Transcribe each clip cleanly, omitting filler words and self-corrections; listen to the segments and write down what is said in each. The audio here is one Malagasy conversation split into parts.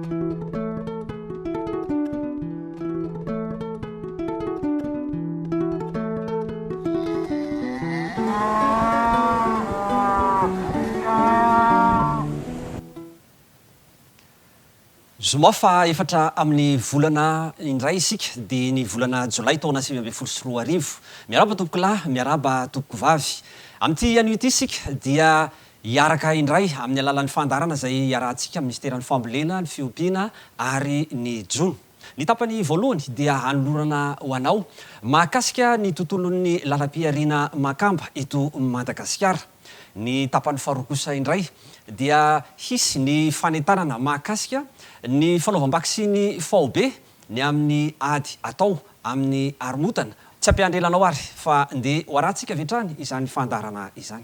Zoma faha efatra amin'ny volana indray isika dia ny volana jolay taona 2019. Miarahaba tompokolahy, miarahaba tompokovavy. Amin'ity anio ity isika dia hiaraka indray amin'ny alalan'ny fandaharana izay iarahantsika amin'ny Minisiteran'ny Fambolena, ny Fiompiana ary ny Jono. Ny tapany voalohany dia hanolorana ho anao mahakasika ny tontolon'ny lalam-pihariana makamba eto Madagasikara. Ny tapany faharoa kosa indray dia hisy ny fanentanana mahakasika ny fanaovam-baksiny faobe ny amin'ny ady atao amin'ny haromotana. Tsy hampiandry ela anao ary fa ndeha ho arahantsika avy hatrany izany fandaharana izany.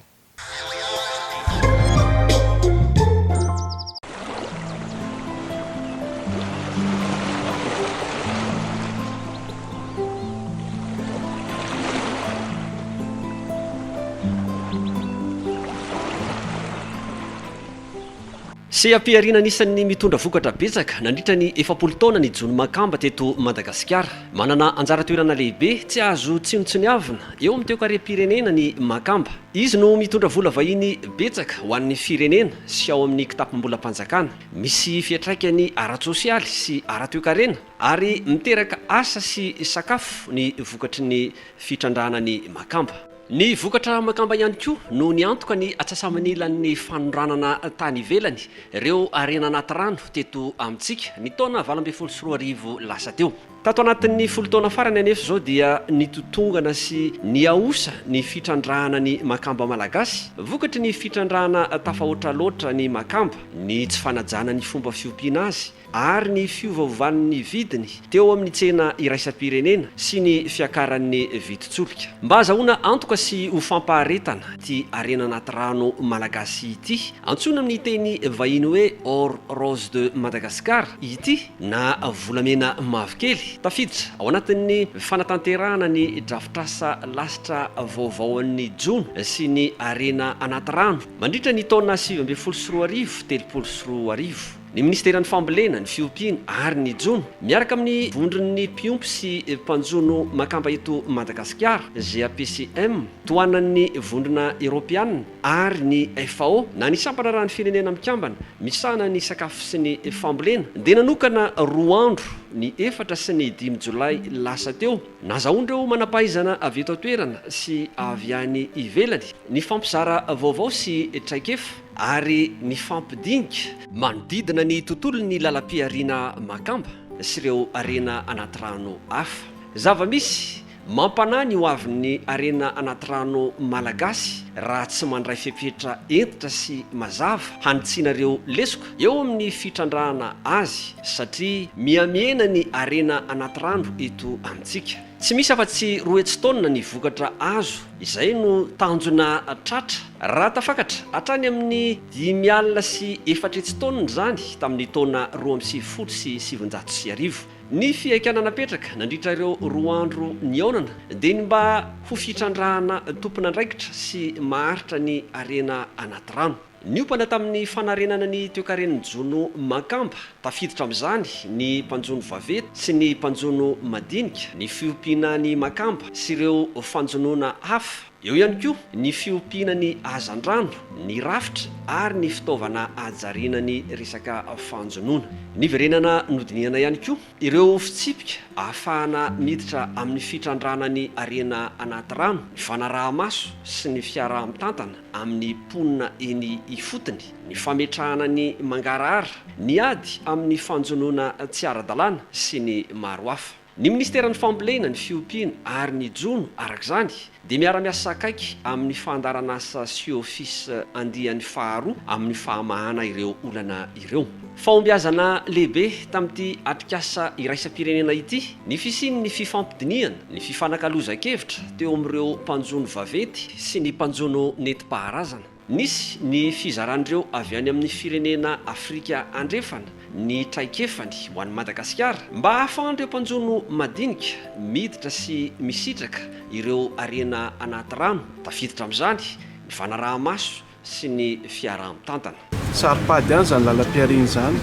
Seha-pihariana anisan'ny mitondra vokatra betsaka nandritra ny 40 taona ny jono makamba teto Madagasikara. Manana anjara toerana lehibe tsy azo tsinontsiniavina eo amin'ny toekarem-pirenena ny makamba. Izy no mitondra vola vahiny betsaka ho an'ny firenena sy ao amin'ny kitapom-bolam-panjakana. Misy fiantraikany ara-tsosialy sy ara-toekarena ary miteraka asa sy sakafo ny vokatry ny fitrandrahana ny makamba. Ny vokatra makamba ihany koa no niantoka ny atsasamanilan'ny fanondranana tany ivelany ireo harena anaty rano teto amintsika ny taona 2018 lasa teo. Tato anatin'ny folo taona farany anefa izao dia nitotongana sy nihaosa ny fitrandrahana ny makamba malagasy vokatry ny fitrandrahana tafahoatra loatra ny makamba, ny tsy fanajana ny fomba fiompiana azy ary ny fiovaovan'ny vidiny teo amin'ny tsena iraisam-pirenena sy ny fiakaran'ny vidin-tsolika. Mba hazahoana antoka sy ho fampaharetana ity harena anaty rano malagasy ity, antsoina amin'ny teny vahiny hoe or rose de Madagascar ity na volamena mavokely, tafiditra ao anatin'ny fanatanterahana ny drafitrasa lasitra vaovaon'ny jono sy ny harena anaty rano mandritra ny taona 2019, 2030. Ny Minisiteran'ny Fambolena, ny Fiompiana ary ny Jono, miaraka amin'ny Vondron'ny mpiompy sy mpanjono makamba eto Madagasikara, GAPCM, tohanan'ny Vondrona Eoropeana ary ny FAO, na ny Sampandraharahan'ny Firenena Mikambana misahana ny sakafo sy ny fambolena, dia nanokana roa andro, ny efatra sy ny dimy jolay lasa teo, nazahoan'ireo manam-pahaizana avy eto an-toerana sy avy any ivelany nifampizara vaovao sy traikefa. ary nifampidinika manodidina ny tontolon'ny lalam-pihariana makamba sy ireo harena anaty rano hafa. Zava-misy mampanahy ny hoavin'ny harena anaty rano malagasy raha tsy mandray fepetra hentitra sy mazava hanitsiana ireo lesoka eo amin'ny fitrandrahana azy satria mihamihena ny harena anaty rano eto amintsika. Tsy misy afa-tsy 200 taonina ny vokatra azo, izay no tanjona tratra. Raha tafakatra hatrany amin'ny 450 taonina izany tamin'ny taona 1992. Ny fihaikana napetraka nandritra ireo roa andro nihaonana dia ny mba ho fitrandrahana tompon'andraikitra sy maharitra ny harena anaty rano. Niompana tamin'ny fanarenana ny toekaren'ny jono makamba, tafiditra amin'izany ny mpanjono vaventy sy ny mpanjono madinika, ny fiompiana ny makamba sy ireo fanjonoana hafa. Eo ihany koa ny fiompiana ny hazandrano, ny rafitra ary ny fitaovana hajariana ny resaka fanjonoana. Niverenana nodinihana ihany koa ireo fitsipika ahafahana miditra amin'ny fitrandrahana ny harena anaty rano, ny fanaraha-maso sy ny fiaraha-mitantana. amin'ny mponina eny ifotony, ny fametrahana ny mangarahara, ny ady amin'ny fanjonoana tsy ara-dalàna sy ny maro hafa. Ny minisiteran'ny Fambolena, ny Fiompiana ary ny Jono, araka izany, dia miara-miasa akaiky amin'ny fandaharanasa Siofis andiany faharoa amin'ny fahamahana ireo olana ireo. Fahombiazana lehibe tamin'ity atrikasa iraisam-pirenena ity ny fisian'ny fifampidinihana, ny fifanakalozan-kevitra teo amin'ireo mpanjono vaventy sy ny mpanjono nentim-paharazana. Nisy ny fizaran'ireo avy any amin'ny firenena Afrika Andrefana ny traikefany ho an'i Madagasikara mba hahafahan'ireo mpanjono madinika miditra sy misitraka ireo harena anaty rano, tafiditra amin'izany ny fanaraha-maso sy ny fiaraha-mitantana. Saro-pady ihany izany lalam-pihariana izany.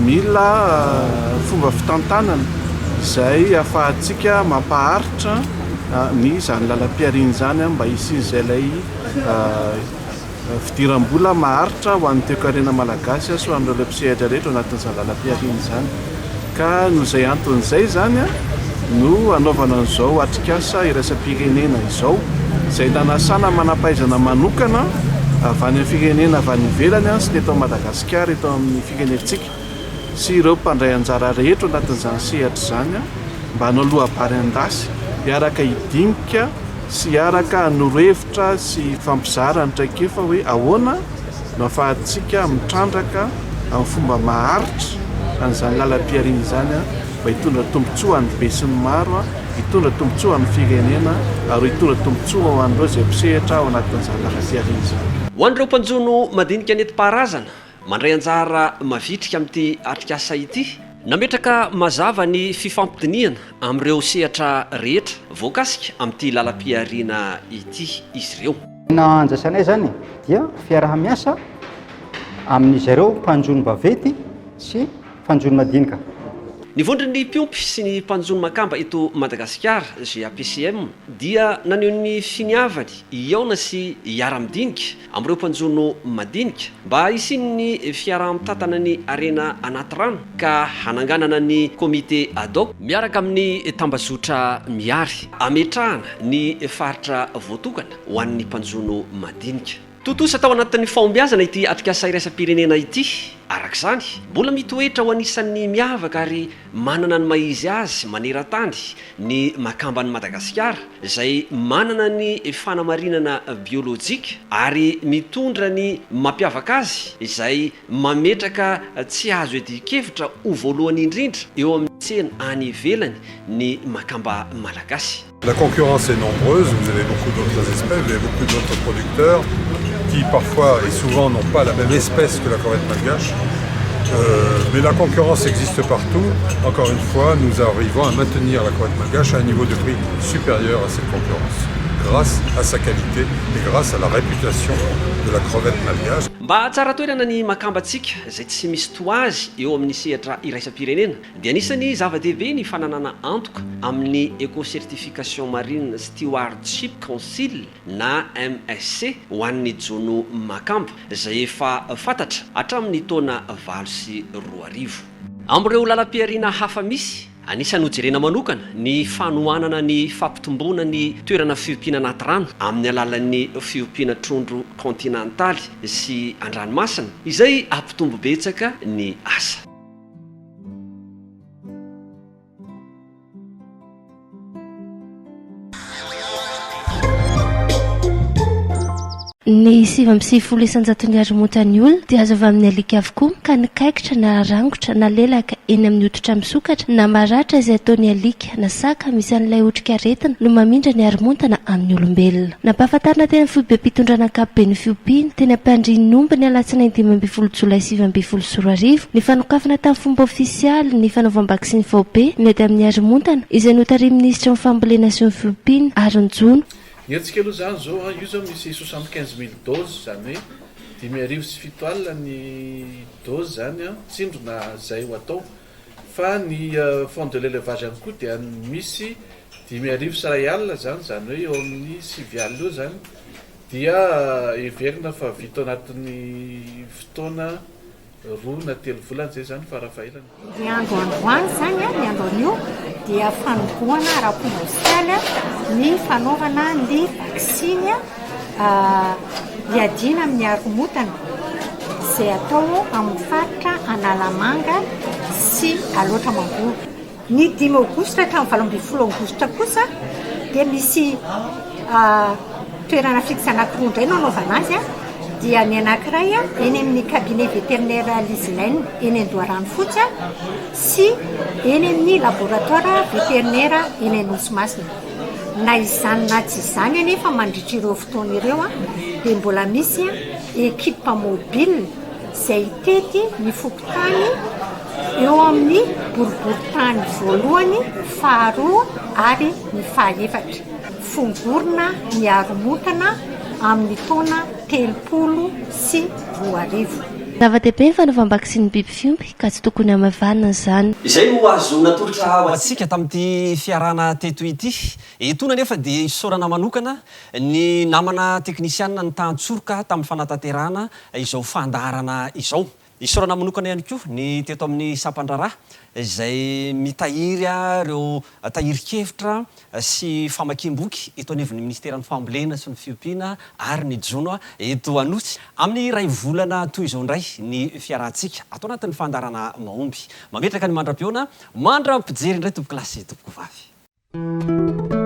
Mila fomba fitantanana izay ahafahantsika mampaharitra ny izany lalam-pihariana izany mba hisian'izay ilay fidiram-bola maharitra ho an'ny toekarena malagasy sy ho an'ireo mpisehatra rehetra ao anatin'izany lalam-pihariana izany. Ka noho izay antony izay izany no anaovana an'izao atrikasa iraisam-pirenena izao, izay nanasana manam-pahaizana manokana avy any amin'ny firenena avy any ivelany sy teto Madagasikara eto amin'ny firenentsika sy ireo mpandray anjara rehetra ao anatin'izany sehatra izany mba hanao lohabary an-dasy hiaraka hidinika sy hiaraka hanoro hevitra sy hifampizara ny traikefa hoe ahoana no ahafahantsika mitrandraka amin'ny fomba maharitra an'izany lalam-pihariana izany mba hitondra tombontsoa ho an'ny besinimaro, hitondra tombontsoa ho an'ny firenena ary hitondra tombontsoa ho an'ireo izay mpisehatra ao anatin'izany lalam-pihariana izany. Ho an'ireo mpanjono madinika nentim-paharazana, mandray anjara mavitrika amin'ity atrikasa ity. Nametraka mazava ny fifampidinihana amin'ireo sehatra rehetra voakasika amin'ity lalam-pihariana ity izy ireo. Ny andrasanay izany dia fiaraha-miasa amin'izareo mpanjono vaventy sy mpanjono madinika. Ny vondron'ny mpiompy sy ny mpanjono makamba eto Madagasikara, GAPCM, dia naneho ny finiavany hihaona sy hiara-midinika amin'ireo mpanjono madinika mba hisian'ny fiaraha-mitantana ny harena anaty rano ka hananganana ny comité ad hoc miaraka amin'ny tambazotra Mihary hametrahana ny faritra voatokana ho an'ny mpanjono madinika. Tontosa tao anatin'ny fahombiazana ity atrikasa iraisam-pirenena ity. Araka izany, mbola mitoetra ho anisan'ny miavaka ary manana ny maha izy azy maneran-tany ny makamban'i Madagasikara, izay manana ny fanamarinana biolojika ary mitondra ny mampiavaka azy izay mametraka tsy azo iadian-kevitra ho voalohany indrindra eo amin'ny tsena any ivelany ny makamba malagasy. La concurrence est nombreuse, vous avez beaucoup d'autres espèces, vous avez beaucoup d'autres producteurs qui parfois et souvent n'ont pas la même espèce que la crevette malgache. Euh, mais la concurrence existe partout. Encore une fois, nous arrivons à maintenir la crevette malgache à un niveau de prix supérieur à cette concurrence, grâce à sa qualité et grâce à la réputation de la crevette malgache. Mba hahatsara toerana ny makambantsika izay tsy misy toa azy eo amin'ny sehatra iraisam-pirenena dia anisan'ny zava-dehibe ny fananana antoka amin'ny Eco-certification Marine Stewardship Council na MSC ho an'ny jono makamba izay efa fantatra hatramin'ny taona 2008. Amin'ireo lalam-pihariana hafa misy, anisan'ny hojerena manokana ny fanohanana ny fampitomboana ny toerana fiompiana anaty rano amin'ny alalan'ny fiompiana trondro kaontinantaly sy an-dranomasina izay hampitombo betsaka ny asa. Ny 99 isan-jaton'ny haromontan'ny olona dia azo avy amin'ny alika avokoa ka ny kaikitra na rangotra na lelaka eny amin'ny hoditra misokatra na maratra izay ataon'ny alika na saka misy an'ilay otrikaretina no mamindra ny haromontana amin'ny olombelona. Nampahafantarina teny amin'ny foibem-pitondrana ankapoben'ny fiompiana teny Ampandrianomby ny alatsinainy 15 jolay 2019 ny fanokafana tamin'ny fomba ofisialy ny fanaovam-baksiny faobe miady amin'ny haromontana izay notarihin'ny minisitry ny fambolena sy ny fiompiana ary ny jono. Ny antsika aloha izany izao an, io izao misy 75 mille doses izany hoe 5700 ny doses izany an, tsindrona izay ho atao. Fa ny fonds de l'élevage ihany koa dia misy 5100 izany, izany hoe eo amin'ny 9000 eo izany dia heverina fa vita ao anatin'ny fotoana roa na telo volana izay izany farafahelany. Ny andro androany izany, ny andro anio dia fanombohana ara-pomba ofisialy ny fanaovana ny vaksiny hiadiana amin'ny haromotana izay atao amin'ny faritra Analamanga sy Alaotra Mangoro. Ny dimy aogositra hatramin'ny 18 aogositra kosa dia misy toerana fixe anankiroa indray no anaovana azy dia ny anankiray eny amin'ny cabinet vétérinaire Lislaine eny Andoharanofotsy sy eny amin'ny laboratoire vétérinaire eny Anosimasina. Na izany na tsy izany anefa mandritra ireo fotoana ireo dia mbola misy équipe mobile izay hitety ny fokontany eo amin'ny boriborintany voalohany, faharoa ary ny fahaefatra. Fongorina ny haromontana amin'ny taona 2030. Zava-dehibe ny fanaovam-baksiny biby fiompy ka tsy tokony hamaivanina izany. Izay no azo natolotra ho antsika tamin'ity fiarahana teto ity. Etoana anefa dia isaorana manokana ny namana teknisianina nitan-tsoroka tamin'ny fanatanterahana izao fandaharana izao. Isaorana manokana ihany koa ny teto amin'ny sampan-draharaha izay mitahiry ireo tahirin-kevitra sy famakiam-boky eto anivon'ny Minisiteran'ny Fambolena sy ny Fiompiana ary ny Jono eto Anosy. Amin'ny iray volana toy izao indray ny fiarahantsika ato anatin'ny fandaharana mahomby. Mametraka ny mandra-pihaona, mandra-pijery indray tompokolahy sy tompokovavy.